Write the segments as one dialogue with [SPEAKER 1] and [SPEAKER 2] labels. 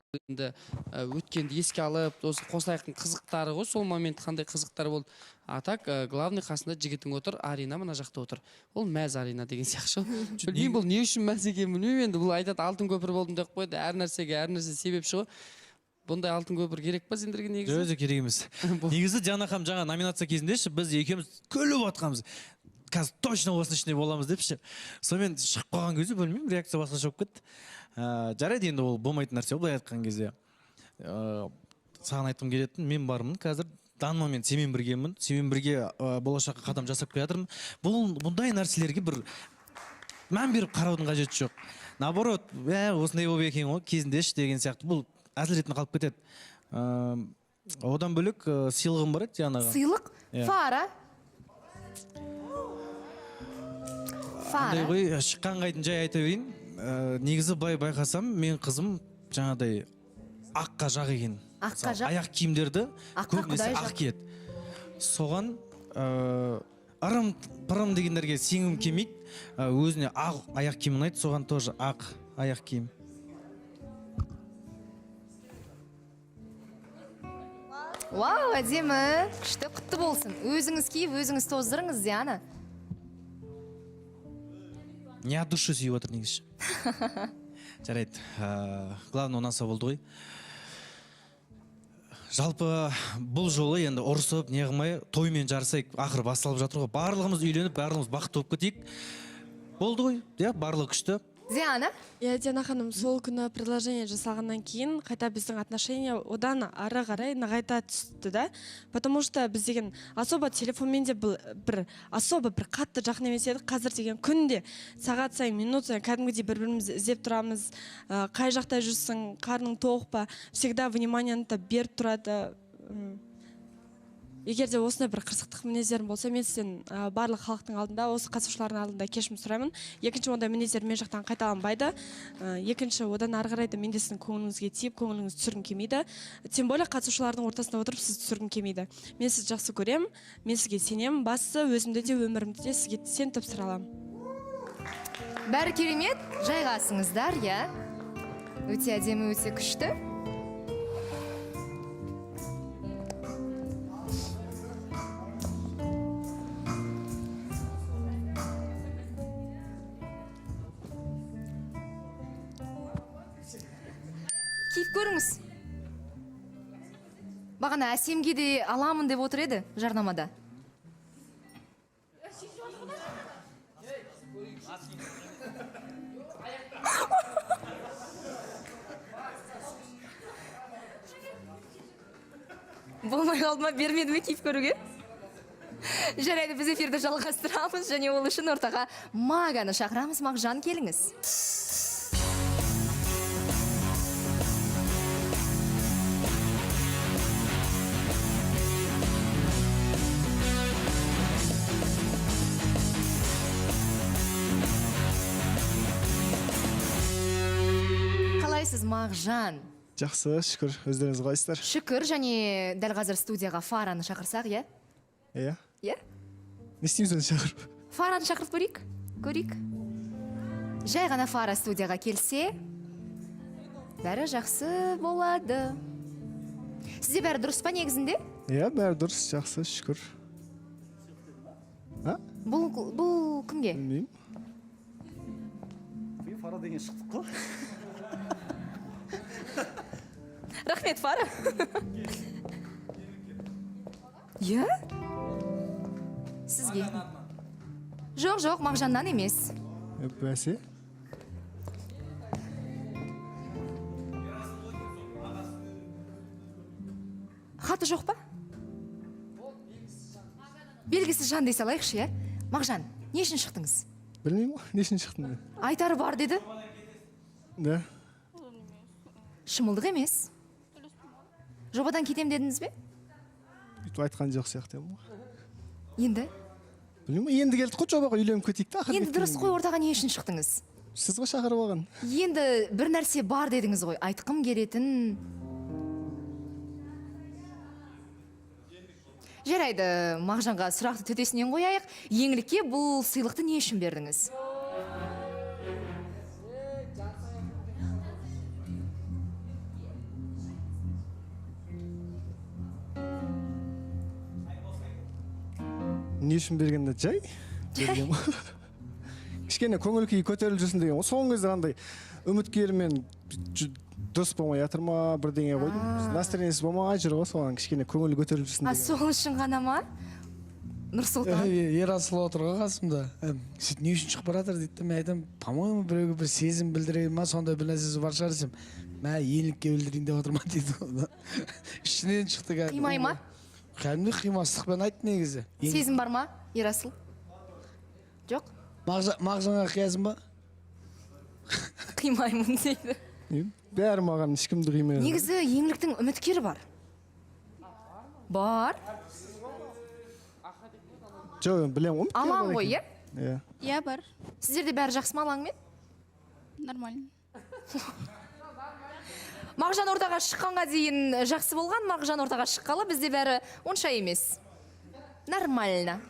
[SPEAKER 1] Енді өткенді еске алып, осы Қосаяқтың қызықтары ғой, сол момент қандай қызықтар болды. А так, главный қасында жігітің отыр, Арина мына жақта отыр. Ол мәз Арина деген сияқты. Білмеймін, бұл не үшін мәз екенін білмеймін енді. Бұл айтады, алтын көпір болдым деп қойды. Әр нәрсеге әр нәрсе себепші ғой. Бұндай алтын көпір керек па сендерге негізі?
[SPEAKER 2] Өзі керек емес. Негізі Диана ханым жаңа номинация кезінде ше, біз екеуміз күліп жатқанбыз. Қазір точно осының ішінде боламыз деп ше. Сонымен шығып қалған кезде білмеймін, реакция басқаша болып кетті. Жарайды енді, ол болмайтын нәрсе ғой, былай айтқан кезде. Саған айтқым келетін, мен бармын қазір, данный момент сенімен біргемін, сенімен бірге болашаққа қадам жасап келе жатырмын. Бұндай нәрселерге бір мән беріп қараудың қажеті жоқ. Наоборот, осындай болып екен ғой кезінде ше деген сияқты, бұл әзіл ретінде қалып кетеді. Одан бөлек, сыйлығым бар еді Дианаға.
[SPEAKER 3] Сыйлық?
[SPEAKER 2] Иә.
[SPEAKER 3] Фара. Фара.
[SPEAKER 2] Андай ғой, шыққан қайдын жай айта берейін. Негізі былай байқасам, мен қызым жаңағыдай аққа жақ екен.
[SPEAKER 3] Аққа
[SPEAKER 2] Мысалы,
[SPEAKER 3] жақ?
[SPEAKER 2] аяқ киімдерді
[SPEAKER 3] Аққа
[SPEAKER 2] көбінесе
[SPEAKER 3] құдай
[SPEAKER 2] ақ
[SPEAKER 3] жақ.
[SPEAKER 2] киеді. Соған ырым пырым дегендерге сенгім келмейді. Өзіне ақ аяқ киім ұнайды, соған тоже ақ аяқ киім.
[SPEAKER 3] Вау, әдемі, күшті, құтты болсын. Өзіңіз киіп, өзіңіз тоздырыңыз, Диана.
[SPEAKER 2] Не от души сүйіп отыр негізі. Жарайды, главное ұнаса болды ғой. Жалпы бұл жолы енді ұрысып, не қылмай, тоймен жарысайық, ақыры басталып жатыр ғой. Барлығымыз үйленіп, барлығымыз бақытты болып кетейік. Болды ғой, иә, барлығы күшті.
[SPEAKER 3] Диана?
[SPEAKER 4] Иә, Диана ханым, сол күні предложение жасалғаннан кейін қайта біздің отношения одан ары қарай нығайта түсті да. Потому что біз деген особо телефонмен де бұл бір особо бір қатты жақын емес едік. Қазір деген күнде сағат сайын, минут сайын кәдімгідей бір-бірімізді іздеп тұрамыз. Қай жақта жүрсің, қарның тоқ па, всегда вниманиені да беріп тұрады. Егер де осындай бір қырсықтық мінездерім болса, мен сізден, барлық халықтың алдында, осы қатысушылардың алдында кешірім сұраймын. Екінші, ондай мінездер мен жақтан қайталанбайды. Екінші, одан ары қарай да мен де сіздің көңіліңізге тиіп, көңіліңізді түсіргім келмейді. Тем более қатысушылардың ортасында отырып сізді түсіргім келмейді. Мен сізді жақсы көремін, мен сізге сенемін. Бастысы өзімді де, өмірімді де сізге сеніп тапсыра аламын.
[SPEAKER 3] Бәрі керемет, жайғасыңыздар, иә? Өте әдемі, өте күшті. Киіп көріңіз. Бағана Әсемге де аламын деп отыр еді жарнамада. Болмай қалды ма, бермеді ме киіп көруге? Жарайды, біз эфирді жалғастырамыз және ол үшін ортаға Маганы шақырамыз. Мағжан, келіңіз. Қалайсыз, Мағжан?
[SPEAKER 5] Жақсы, шүкір. Өздеріңіз қалайсыздар?
[SPEAKER 3] Шүкір. Және дәл қазір студияға Фараны шақырсақ, иә?
[SPEAKER 5] Иә.
[SPEAKER 3] Иә?
[SPEAKER 5] Не істейміз оны шақырып?
[SPEAKER 3] Фараны шақырып көрейік. Көрейік. Жай ғана Фара студияға келсе, бәрі жақсы болады. Сізде бәрі дұрыс па негізінде?
[SPEAKER 5] Иә, бәрі дұрыс, жақсы, шүкір. А?
[SPEAKER 3] Бұл кімге?
[SPEAKER 5] Білмеймін.
[SPEAKER 6] Мен Фара деген шықтық қой.
[SPEAKER 3] Рахмет, Фара. Иә? Сізге. Жоқ, жоқ, Мағжаннан емес.
[SPEAKER 5] Бәсе.
[SPEAKER 3] Хаты жоқ па? Белгісіз жан дей салайықшы, иә? Мағжан, не үшін шықтыңыз?
[SPEAKER 5] Білмеймін ғой, не үшін шықтым мен.
[SPEAKER 3] Айтары бар деді.
[SPEAKER 5] Да.
[SPEAKER 3] Шымылдық емес. Жобадан кетем дедіңіз бе?
[SPEAKER 5] Өйтіп айтқан жоқ сияқты едім ғой.
[SPEAKER 3] Енді?
[SPEAKER 5] Білмеймін, енді келдік қой жобаға, үйленіп кетейік та, ақыры
[SPEAKER 3] Енді дұрыс
[SPEAKER 5] кеткеннен
[SPEAKER 3] қой,
[SPEAKER 5] кейін.
[SPEAKER 3] ортаға не үшін шықтыңыз?
[SPEAKER 5] Сіз ғой шақырып алған.
[SPEAKER 3] Енді бір нәрсе бар дедіңіз ғой, айтқым келетін. Жарайды, Мағжанға сұрақты төтесінен қояйық. Еңлікке бұл сыйлықты не үшін бердіңіз?
[SPEAKER 5] Не үшін бергенде, жай берген ғой. Кішкене көңіл күй көтеріліп жүрсін деген ғой. Соңғы кезде андай үміткермен дос болмай жатыр ма, бірдеңе ғой, настроениесі болмай жүр ғой, соған кішкене көңіл көтеріліп жүрсін
[SPEAKER 3] А,
[SPEAKER 5] деген.
[SPEAKER 3] сол үшін ғана ма, Нұрсұлтан?
[SPEAKER 6] Ерасыл отыр ғой қасымда. Сөйтіп, не үшін шығып бара жатыр дейді да. Мен айтамын, по моему, біреуге бір сезім білдіре ма, сондай бір нәрсесі бар шығар десем, мә, Еңлікке білдірейін деп отыр ма дейді ғой. Ішінен шықты кәдімгі.
[SPEAKER 3] Қимай ма?
[SPEAKER 6] Кәдімгі қимастықпен айтты негізі.
[SPEAKER 3] Сезім бар ма, Ерасыл? Жоқ.
[SPEAKER 6] Мағжанға қиясың ба?
[SPEAKER 3] Қимаймын дейді.
[SPEAKER 5] Бәрі маған, ешкімді қимай.
[SPEAKER 3] Негізі Еңліктің үміткері бар, бар.
[SPEAKER 5] Жоқ, енді білемін ғой үміткері
[SPEAKER 3] Алаң
[SPEAKER 5] бар
[SPEAKER 3] ғой,
[SPEAKER 5] екенін.
[SPEAKER 3] Иә?
[SPEAKER 5] Иә.
[SPEAKER 7] Иә, бар.
[SPEAKER 3] Сіздерде бәрі жақсы ма Алаңмен?
[SPEAKER 7] Нормально.
[SPEAKER 3] Мағжан ортаға шыққанға дейін жақсы болған, Мағжан ортаға шыққалы бізде бәрі онша емес. Нормально.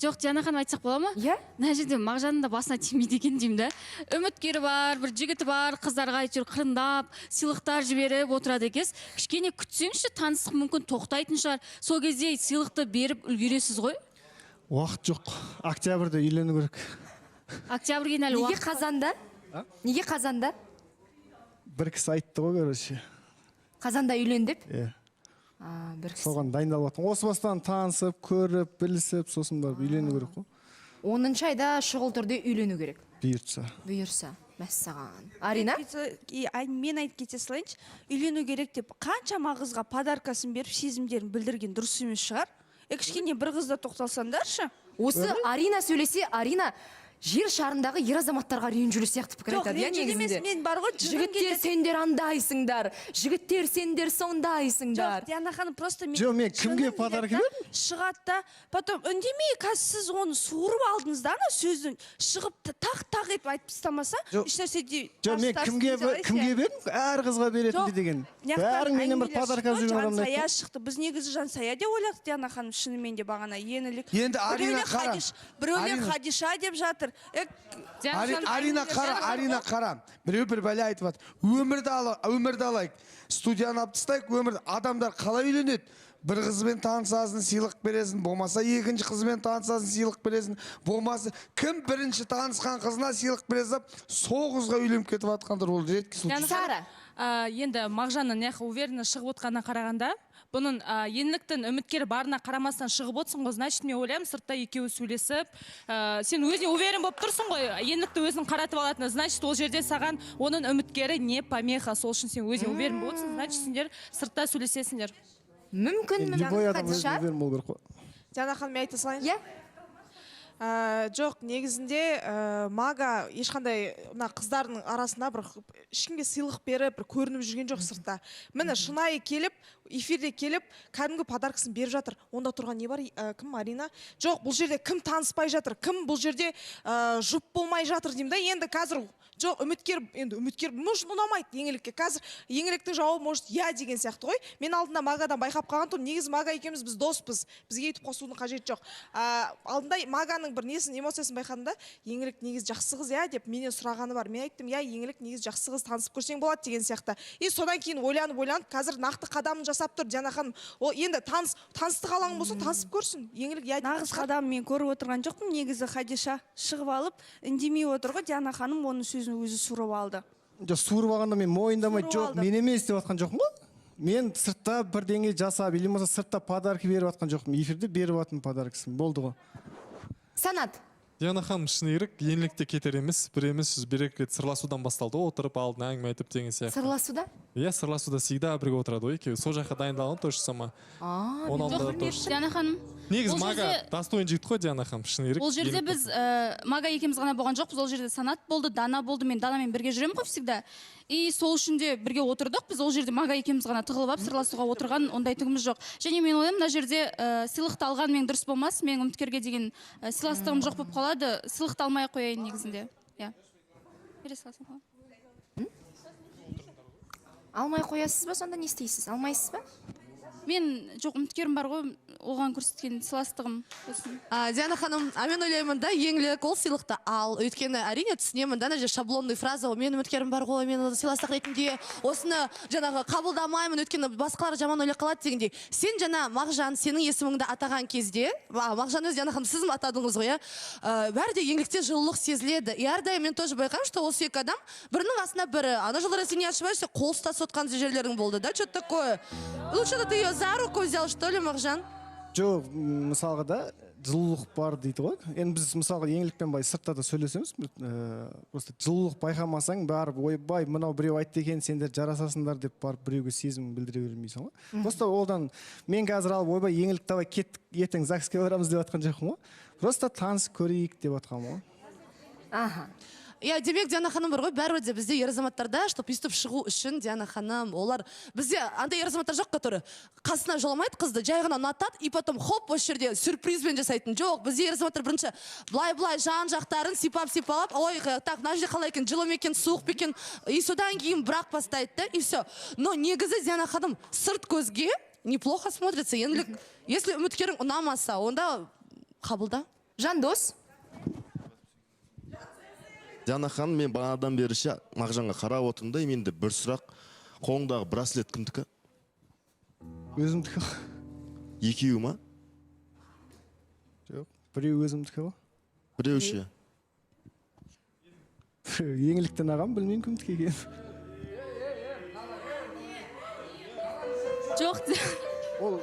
[SPEAKER 8] Жоқ, Диана ханым, айтсақ бола ма?
[SPEAKER 3] Иә.
[SPEAKER 8] Мына жерде Мағжанның да басына тимейді екен деймін да. Үміткері бар, бір жігіті бар, қыздарға әйтеуір қырындап сыйлықтар жіберіп отырады екенсіз. Кішкене күтсеңізші, таныстық мүмкін тоқтайтын шығар, сол кезде сыйлықты беріп үлгересіз ғой.
[SPEAKER 5] Уақыт жоқ, октябрьде үйлену керек.
[SPEAKER 8] Октябрьге дейін әлі
[SPEAKER 3] Неге
[SPEAKER 8] уақыт.
[SPEAKER 3] қазанда? Неге қазанда?
[SPEAKER 5] Бір кісі айтты ғой, короче.
[SPEAKER 3] Қазанда үйлен деп?
[SPEAKER 5] Иә.
[SPEAKER 3] А, бір кісі.
[SPEAKER 5] Соған дайындалып жатырмын. Осы бастан танысып, көріп, білісіп, сосын барып үйлену керек қой.
[SPEAKER 3] 10-айда шұғыл түрде үйлену керек.
[SPEAKER 5] Бұйыртса.
[SPEAKER 3] Бұйырса. Мәссаған, Арина.
[SPEAKER 9] Мен айтып кете салайыншы. Үйлену керек деп қаншама қызға подаркасын беріп, сезімдерін білдірген дұрыс емес шығар. Кішкене бір қызда тоқталсаңдаршы.
[SPEAKER 3] Осы Арина сөйлесе, Арина жер шарындағы ер азаматтарға ренжулі сияқты пікір
[SPEAKER 9] Жоқ,
[SPEAKER 3] айтады, иә?
[SPEAKER 9] ренжуді емес,
[SPEAKER 3] Негізінде
[SPEAKER 9] мен бар ғой, жыным
[SPEAKER 3] жігіттер,
[SPEAKER 9] келеді.
[SPEAKER 3] сендер андайсыңдар, жігіттер, сендер сондайсыңдар.
[SPEAKER 9] Жоқ, Диана ханым, просто мен
[SPEAKER 5] Жоқ, мен кімге
[SPEAKER 9] жыным
[SPEAKER 5] подарка
[SPEAKER 9] келеді да,
[SPEAKER 5] бердім?
[SPEAKER 9] шығады да, потом үндемей. Қазір сіз оны суырып алдыңыз да, ана сөзін шығып тақ тақ етіп айтып тастамаса,
[SPEAKER 5] Жоқ.
[SPEAKER 9] ешнәрсе де.
[SPEAKER 5] Жоқ, мен кімге кімге бердім? Әр қызға беретіндей деген. Бәрің менен бір подарка алып жүрген адамдар.
[SPEAKER 9] Жансая шықты. Біз негізі Жансая деп ойладық, Диана ханым, шынымен де бағана Еңлік.
[SPEAKER 6] Енді, Арина,
[SPEAKER 9] Біреулер
[SPEAKER 6] қара.
[SPEAKER 9] Біреулер
[SPEAKER 6] Арина.
[SPEAKER 9] Хадиша деп жатыр.
[SPEAKER 6] Арина, қара, Арина, қара. Біреу бір бәле айтып жатыр. Өмірді өмірді алайық. Студияны алып тастайық, өмірді. Адамдар қалай үйленеді? Бір қызбен танысасың, сыйлық бересің, болмаса екінші қызбен танысасың, сыйлық бересің, болмаса кім бірінші танысқан қызына сыйлық бере салып, сол қызға үйленіп кетіп жатқандар, ол редкий случай.
[SPEAKER 10] Диана ханым, енді Мағжанның мына жаққа уверенно шығып отқанына қарағанда, бұның Еңліктің үміткері барына қарамастан шығып отырсың ғой, значит, мен ойлаймын, сыртта екеуі сөйлесіп, сен өзіңе уверен болып тұрсың ғой Еңлікті өзің қаратып алатынына, значит, ол жерде саған оның үміткері не помеха. Сол үшін сен өзіңе уверен болып отырсың, значит, сендер сыртта сөйлесесіңдер.
[SPEAKER 3] Мүмкін,
[SPEAKER 5] Любой
[SPEAKER 3] мүмкін.
[SPEAKER 5] адам
[SPEAKER 3] Хадиша.
[SPEAKER 5] өзіне уверен болу керек қой.
[SPEAKER 11] Диана ханым, мен айта салайыншы.
[SPEAKER 3] Иә.
[SPEAKER 11] Жоқ, негізінде Мага ешқандай мына қыздардың арасында бір ешкімге сыйлық беріп, бір көрініп жүрген жоқ сыртта. Міне, шынайы келіп, эфирде келіп, кәдімгі подаркасын беріп жатыр. Онда тұрған не бар? Кім, Арина? Жоқ, бұл жерде кім таныспай жатыр, кім бұл жерде жұп болмай жатыр деймін да. Енді қазір жоқ, үміткер, енді үміткер может ұнамайды Еңлікке. Қазір Еңліктің жауабы может иә деген сияқты ғой. Мен алдында Магадан байқап қалған тұғым. Негізі Мага екеуміз, біз доспыз, бізге өйтіп қосудың қажеті жоқ. Алдында Маганың бір несін, эмоциясын байқадым да. Еңлік негізі жақсы қыз, иә, деп менен сұрағаны бар. Мен айттым, иә, Еңлік негізі жақсы қыз, танысып көрсең болады деген сияқты. И содан кейін ойланып, ойланып, қазір нақты қадамын жасап тұр, Диана ханым. Ол енді таныстық алаңы болса, танысып көрсін Еңлік, иә.
[SPEAKER 9] Нағыз қадам мен көріп отырған жоқпын негізі. Хадиша шығып алып, үндемей отыр ғой. Диана ханым оның сөзін өзі суырып алды.
[SPEAKER 5] Жоқ, суырып алғанда мен мойындамай,
[SPEAKER 9] Суырып
[SPEAKER 5] жоқ,
[SPEAKER 9] алды.
[SPEAKER 5] мен емес деп жатқан жоқпын ғой. Мен сыртта бірдеңе жасап или болмаса сыртта подарка беріп жатқан жоқпын. Эфирде беріп жатырмын подаркасын, болды ғой.
[SPEAKER 3] Санат.
[SPEAKER 12] Диана ханым, шыны керек, Еңлік те кетер емес, бір емес, бір екі рет сырласудан басталды ғой, отырып алдына әңгіме айтып деген сияқты.
[SPEAKER 3] Сырласуда?
[SPEAKER 12] Иә, сырласуда всегда бірге отырады ғой екеуі. Сол жаққа дайындалған, то же самое. Оның алдында да то же.
[SPEAKER 8] Диана ханым,
[SPEAKER 12] Негізі
[SPEAKER 8] ол
[SPEAKER 12] Мага достоин жігіт қой, Диана ханым, шыны керек.
[SPEAKER 8] Ол жерде
[SPEAKER 12] Еңлік.
[SPEAKER 8] біз Мага екеуміз ғана болған жоқпыз, ол жерде Санат болды, Дана болды. Мен Данамен бірге жүремін ғой всегда, и сол үшін де бірге отырдық біз. Ол жерде Мага екеуміз ғана тығылып алып сырласуға отырған ондай түгіміз жоқ. Және мен ойлаймын, мына жерде сыйлықты алған мен дұрыс болмас, менің үміткерге деген сыйластығым жоқ болып қалады. Сыйлықты алмай ақ қояйын негізінде, иә, бере салсам болады.
[SPEAKER 3] Алмай қоясыз ба сонда, не істейсіз, алмайсыз ба?
[SPEAKER 8] Мен жоқ, үміткерім бар ғой, оған көрсеткен сыйластығым сосын.
[SPEAKER 13] Диана ханым, а мен ойлаймын да, Еңлік, ол сыйлықты ал. Өйткені, әрине, түсінемін да, ана жерде шаблонный фраза ғой: менің үміткерім бар ғой, мен оны сыйластық ретінде осыны жаңағы қабылдамаймын, өйткені басқалар жаман ойлап қалады дегендей. Сен жаңа, Мағжан, сенің есіміңді атаған кезде, Мағжан өзі, Диана ханым, сіз атадыңыз ғой, иә? Бәрі де Еңлікте жылулық сезіледі. И әрдайым мен тоже байқаймын, что осы екі адам бірінің қасына бірі. Ана жылы, если не ошибаюсь, қол ұстасып отқан жерлерің болды, да? Что-то такое. Ну, что-то ты ее за руку взял, что ли, Мағжан?
[SPEAKER 5] Жоқ, мысалға да, жылулық бар дейді ғой. Енді біз, мысалға, Еңлікпен былай сыртта да сөйлесеміз. Просто жылулық байқамасаң, барып «Ойбай, мынау біреу айтты екен, сендер жарасасыңдар» деп барып біреуге сезім білдіре бермейсің ғой. Просто одан мен қазір алып, «Ойбай, Еңлік, давай кеттік, ертең ЗАГСке барамыз» деп жатқан жоқпын ғой. Просто танысып көрейік деп жатқанмын ғой.
[SPEAKER 3] Аха.
[SPEAKER 13] Иә, демек, Диана ханым, бар ғой, бәрібір де бізде ер азаматтарда, чтобы өйстіп шығу үшін, Диана ханым, олар, бізде андай ер азаматтар жоқ, который қасына жоламайды қызды, жай ғана ұнатады и потом хоп, осы жерде сюрпризбен жасайтын. Жоқ, бізде ер азаматтар бірінші былай былай жан жақтарын сипап сипалап, ой, так, мына жерде қалай екен, жылы ма екен, суық па екен, и содан кейін бірақ бастайды да, и все. Но негізі, Диана ханым, сырт көзге неплохо смотрится Еңлік. Если үміткерің ұнамаса, онда қабылда.
[SPEAKER 3] Жандос.
[SPEAKER 14] Диана ханым, мен бағанадан бері ше Мағжанға қарап отырмын да, менде бір сұрақ: қолыңдағы браслет кімдікі?
[SPEAKER 5] Өзімдікі.
[SPEAKER 14] Екеуі ма?
[SPEAKER 5] Жоқ, біреуі өзімдікі ғой.
[SPEAKER 14] Біреуі ше?
[SPEAKER 5] Біреуі Еңліктен ағам, білмеймін кімдікі екенін.
[SPEAKER 8] Жоқ.
[SPEAKER 5] Ол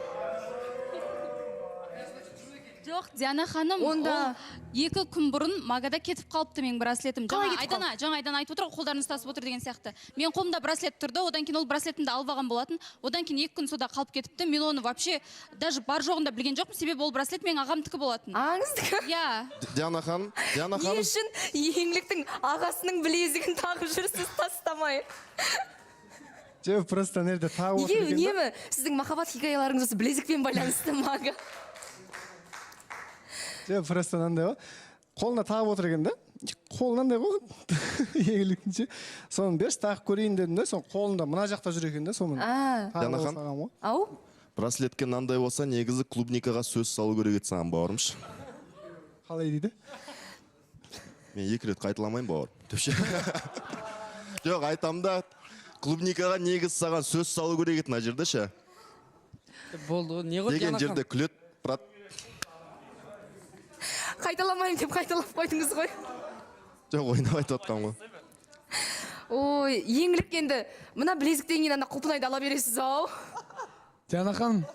[SPEAKER 8] Жоқ, Диана ханым,
[SPEAKER 3] Онда-
[SPEAKER 8] ол 2 күн бұрын Магада кетіп қалыпты менің браслетім.
[SPEAKER 3] Қалай
[SPEAKER 8] Жаңа
[SPEAKER 3] кетіп
[SPEAKER 8] Айдана, жаңа Айдана айтып отыр ғой, қолдарын ұстасып отыр деген сияқты. Мен қолымда браслет тұрды, одан кейін ол браслетімді алып алған болатын. Одан кейін 2 күн сода қалып кетіпті. Мен оны вообще даже бар жоғын да білген жоқпын, себебі ол браслет менің ағамдікі болатын.
[SPEAKER 3] Ағаңыздікі?
[SPEAKER 8] Иә.
[SPEAKER 14] Диана ханым, Диана
[SPEAKER 3] Не
[SPEAKER 14] ханым.
[SPEAKER 3] үшін Еңліктің ағасының білезігін тағып жүрсіз тастамай?
[SPEAKER 5] Жоқ, просто ана жерде тағып
[SPEAKER 3] Неге
[SPEAKER 5] отыр екен да.
[SPEAKER 3] үнемі сіздің махаббат хикаяларыңыз осы білезікпен байланысты, Мага?
[SPEAKER 5] Жоқ, просто мынандай ғой, қолына тағып отыр екен да, қолы мынандай ғой Еңліктің ше. Соны «Берші, тағып көрейін» дедім да, соны қолында мына жақта жүр екен да, сонымен
[SPEAKER 3] А.
[SPEAKER 5] тағып
[SPEAKER 14] Диана ханым.
[SPEAKER 5] салғанмын ғой.
[SPEAKER 3] Ау.
[SPEAKER 14] Браслетке мынандай болса, негізі клубникаға сөз салу керек еді саған, бауырым ше.
[SPEAKER 5] Қалай дейді?
[SPEAKER 14] Мен екі рет қайталамаймын, бауырым деп ше. Жоқ, айтамын да, клубникаға негізі саған сөз салу керек еді мына жерде ше.
[SPEAKER 1] Болды ғой, не ғой,
[SPEAKER 14] Деген
[SPEAKER 1] Диана
[SPEAKER 14] жерде
[SPEAKER 1] ханым?
[SPEAKER 14] күледі, брат.
[SPEAKER 3] Қайталамаймын деп қайталап қойдыңыз ғой.
[SPEAKER 14] Жоқ, ойнап айтып жатқанмын ғой.
[SPEAKER 3] Ой, Еңлік, енді мына білезіктен кейін ана құлпынайды ала бересіз ау.
[SPEAKER 6] Диана ханым,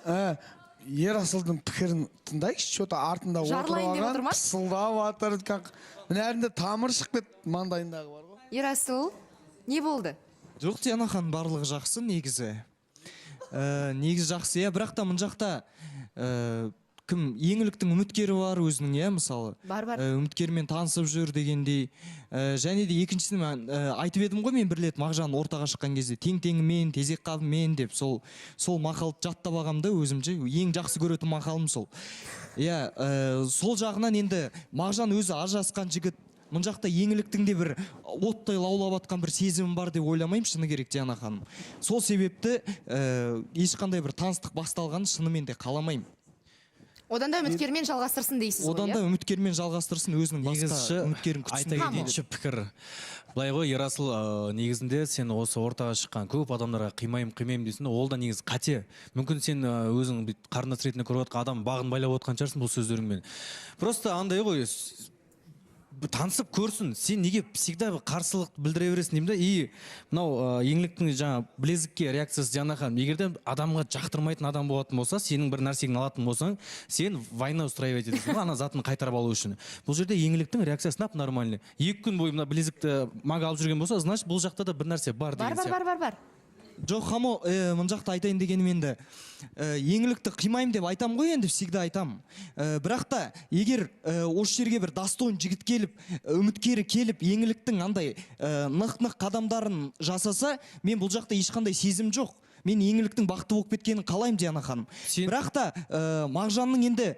[SPEAKER 6] Ерасылдың пікірін тыңдайықшы, че то артында отырып
[SPEAKER 3] Жарлайын деп
[SPEAKER 6] алған,
[SPEAKER 3] отыр ма?
[SPEAKER 6] пысылдап жатыр, как мына жерінде тамыр шығып кетті маңдайындағы бар ғой.
[SPEAKER 3] Ерасыл, не болды?
[SPEAKER 2] Жоқ, Диана ханым, барлығы жақсы негізі. Негізі жақсы, иә, бірақ та мына жақта кім, Еңліктің үміткері бар өзінің, иә, мысалы.
[SPEAKER 3] Бар, бар.
[SPEAKER 2] Үміткермен танысып жүр дегендей. Және де екіншісін мен айтып едім ғой, мен бір рет Мағжан ортаға шыққан кезде тең теңімен, тезек қабымен деп сол мақалды жаттап алғанмын да өзімше. Ең жақсы көретін мақалым сол. Иә, сол жағынан енді Мағжан өзі ажырасқан жігіт. Мына жақта Еңліктің де бір оттай лаулап атқан бір сезімі бар деп ойламаймын, шыны керек, Диана ханым. Сол себепті ешқандай бір таныстық басталғанын шынымен де қаламаймын.
[SPEAKER 3] Одан да үміткермен жалғастырсын дейсіз ғой,
[SPEAKER 2] Одан да
[SPEAKER 3] иә?
[SPEAKER 2] үміткермен жалғастырсын, өзінің басқа
[SPEAKER 15] Негізі
[SPEAKER 2] үміткерін күтсін.
[SPEAKER 15] Айта кетейінші пікір. Былай ғой, Ерасыл, негізінде сен осы ортаға шыққан көп адамдарға қимаймын, қимаймын дейсің, ол да негізі қате. Мүмкін сен өзің бүйтіп қарындас ретінде көріп отқан адам бағын байлап отқан шығарсың бұл сөздеріңмен. Просто андай ғой, танысып көрсін. Сен неге всегда бір қарсылық білдіре бересің деймін да. И мынау Еңліктің жаңа білезікке реакциясы, Диана ханым, егер де адамға жақтырмайтын адам болатын болса, сенің бір нәрсеңді алатын болсаң, сен война устраивать етесің ғой ана затын қайтарып алу үшін. Бұл жерде Еңліктің реакциясы нап нормальный. 2 күн бойы мына білезікті Мага алып жүрген болса, значит, бұл жақта да бір нәрсе бар
[SPEAKER 3] Бар,
[SPEAKER 15] деген
[SPEAKER 3] бар,
[SPEAKER 15] сияқты.
[SPEAKER 3] бар, бар, бар.
[SPEAKER 2] Жоқ, Хамо, мына жақта айтайын дегенім енді, Еңлікті қимаймын деп айтам ғой енді, всегда айтам. Бірақ та егер осы жерге бір достоин жігіт келіп, үміткері келіп, Еңліктің андай нық-нық қадамдарын жасаса, мен бұл жақта ешқандай сезім жоқ. Мен Еңліктің бақытты болып кеткенін қалаймын, Диана ханым. Бірақ та Мағжанның енді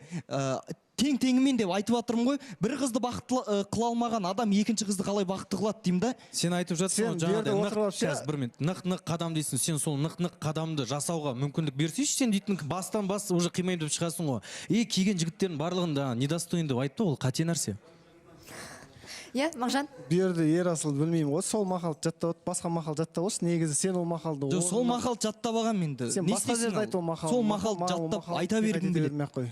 [SPEAKER 16] Тең теңімен деп айтып жатырмын ғой. Бір қызды бақытты қыла алмаған адам екінші қызды қалай бақытты қылады деймін да.
[SPEAKER 2] Сен айтып жатсың
[SPEAKER 5] Сен
[SPEAKER 2] ғой
[SPEAKER 5] бұл жерде
[SPEAKER 2] жаңағыдай
[SPEAKER 5] отырып алып ше-
[SPEAKER 2] қазір бір минут, нық нық қадам дейсің. Сен сол нық нық қадамды жасауға мүмкіндік берсейші. Сен дейтін бастан бас уже қимаймын деп шығасың ғой. И келген жігіттердің барлығын да недостоин деп айтты, ол қате нәрсе.
[SPEAKER 3] Иә, Мағжан?
[SPEAKER 5] Бұл жерде Ерасыл, білмеймін ғой, сол мақалды жаттап отыр, басқа мақал жаттап отырсың. Негізі сен ол мақалды
[SPEAKER 16] Жоқ, сол
[SPEAKER 5] орнына-
[SPEAKER 16] мақалды жаттап алғанмын енді.
[SPEAKER 5] Сен
[SPEAKER 16] Не
[SPEAKER 5] басқа
[SPEAKER 16] істейсің
[SPEAKER 5] жерде
[SPEAKER 16] ал?
[SPEAKER 5] айт ол мақалды.
[SPEAKER 16] Сол мақалды
[SPEAKER 5] Маған ол
[SPEAKER 16] жаттап
[SPEAKER 5] мақалды
[SPEAKER 16] айта бергім
[SPEAKER 5] қайта
[SPEAKER 16] келеді.
[SPEAKER 5] бермей ақ қой.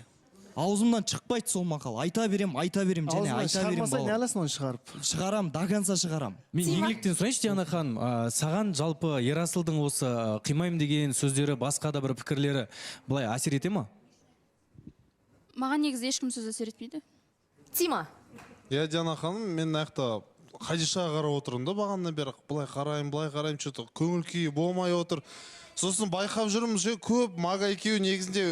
[SPEAKER 16] Аузымнан шықпайды сол мақал. Айта берем, айта берем және
[SPEAKER 5] Аузыңнан
[SPEAKER 16] айта берем.
[SPEAKER 5] шығармасаң, не аласың оны шығарып?
[SPEAKER 16] Шығарам, до конца шығарам.
[SPEAKER 2] Мен Еңліктен сұрайыншы, Диана ханым, саған жалпы Ерасылдың осы қимаймын деген сөздері, басқа да бір пікірлері былай әсер ете ма?
[SPEAKER 8] Маған негізі ешкім сөз әсер етпейді.
[SPEAKER 3] Тима.
[SPEAKER 17] Иә, Диана ханым, мен мына жақта Хадишаға қарап отырмын да, бағанадан бері былай қараймын, былай қараймын, что-то көңіл күйі болмай отыр. Сосын байқап жүрмін, ше, көп Мага екеуі негізінде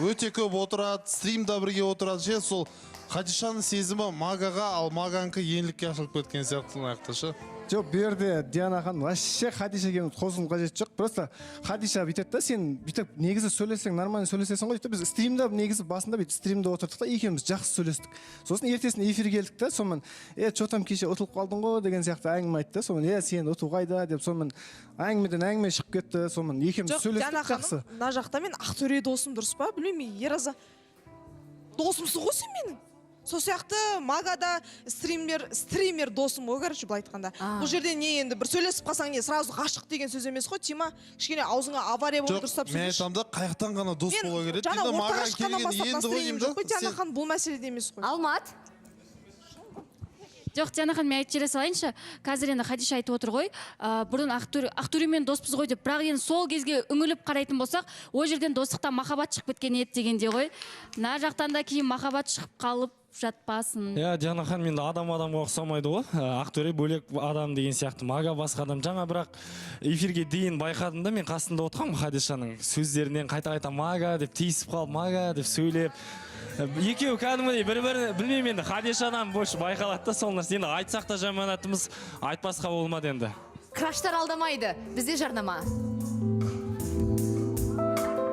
[SPEAKER 17] өте көп отырады, стримда бірге отырады, ше, сол Хадишаның сезімі Магаға, ал Маганікі Еңлікке ашылып кеткен сияқты мына жақта, ше.
[SPEAKER 5] Жоқ, бұл жерде, Диана ханым, вообще Хадиша екеуміз қосылу қажеті жоқ. Просто Хадиша бүйтеді да, сен бүйтіп негізі сөйлессең, нормально сөйлесесің ғой дейді. Біз стримда негізі басында бүйтіп стримда отырдық та, екеуміз жақсы сөйлестік. Сосын ертесіне эфирге келдік та, сонымен, че там кеше ұтылып қалдың ғой деген сияқты әңгіме айтты. Сонымен, сен ұту қайда деп, сонымен әңгімеден әңгіме шығып кетті. Сонымен екеуміз
[SPEAKER 11] Жоқ, Диана
[SPEAKER 5] сөйлестік жақсы.
[SPEAKER 11] ханым, мына жақта мен Ақтөре досым, дұрыс па? Білмеймін, Ераза досымсың ғой сен менің. Сол сияқты Магада стример досым ғой, короче, былай айтқанда. Бұл жерде не енді бір сөйлесіп қалсаң не, сразу ғашық деген сөз емес қой, Тима. Кішкене аузыңа авария болып
[SPEAKER 17] Жоқ,
[SPEAKER 11] дұрыстап
[SPEAKER 17] мен
[SPEAKER 11] сөйлеші.
[SPEAKER 17] айтамын да, қаяқтан ғана дос
[SPEAKER 11] Мен
[SPEAKER 17] бола береді.
[SPEAKER 11] жаңа
[SPEAKER 17] Енді
[SPEAKER 11] ортаға
[SPEAKER 17] маған
[SPEAKER 11] шыққаннан
[SPEAKER 17] келген
[SPEAKER 11] бастап
[SPEAKER 17] енді ғой
[SPEAKER 11] настроением
[SPEAKER 17] деймін да,
[SPEAKER 11] жоқ қой, Диана
[SPEAKER 17] сен-
[SPEAKER 11] ханым, бұл мәселеде емес қой.
[SPEAKER 3] Алмат.
[SPEAKER 8] Жоқ, Диана ханым, мен айтып жібере салайыншы. Қазір енді Хадиша айтып отыр ғой, бұрын Ақтөремен доспыз ғой деп, бірақ енді сол кезге үңіліп қарайтын болсақ, ол жерден достықтан махаббат шығып кеткен еді дегенде ғой. Мына жақтан да кейін махаббат шығып қалып жатпасын.
[SPEAKER 18] Иә, Диана ханым, енді адам адамға ұқсамайды ғой. Ақтөре бөлек адам деген сияқты, Мага басқа адам. Жаңа бірақ эфирге дейін байқадым да, мен қасында отырғанмын Хадишаның сөздерінен қайта-қайта Мага деп тиісіп қалып, Мага деп сөйлеп. Екеуі кәдімгідей бір-бірі, білмеймін енді, Хадишадан больше байқалады да сол нәрсе. Енді айтсақ та жаманатымыз, айтпасқа болмады енді.
[SPEAKER 3] Краштар алдамайды. Бізде жарнама.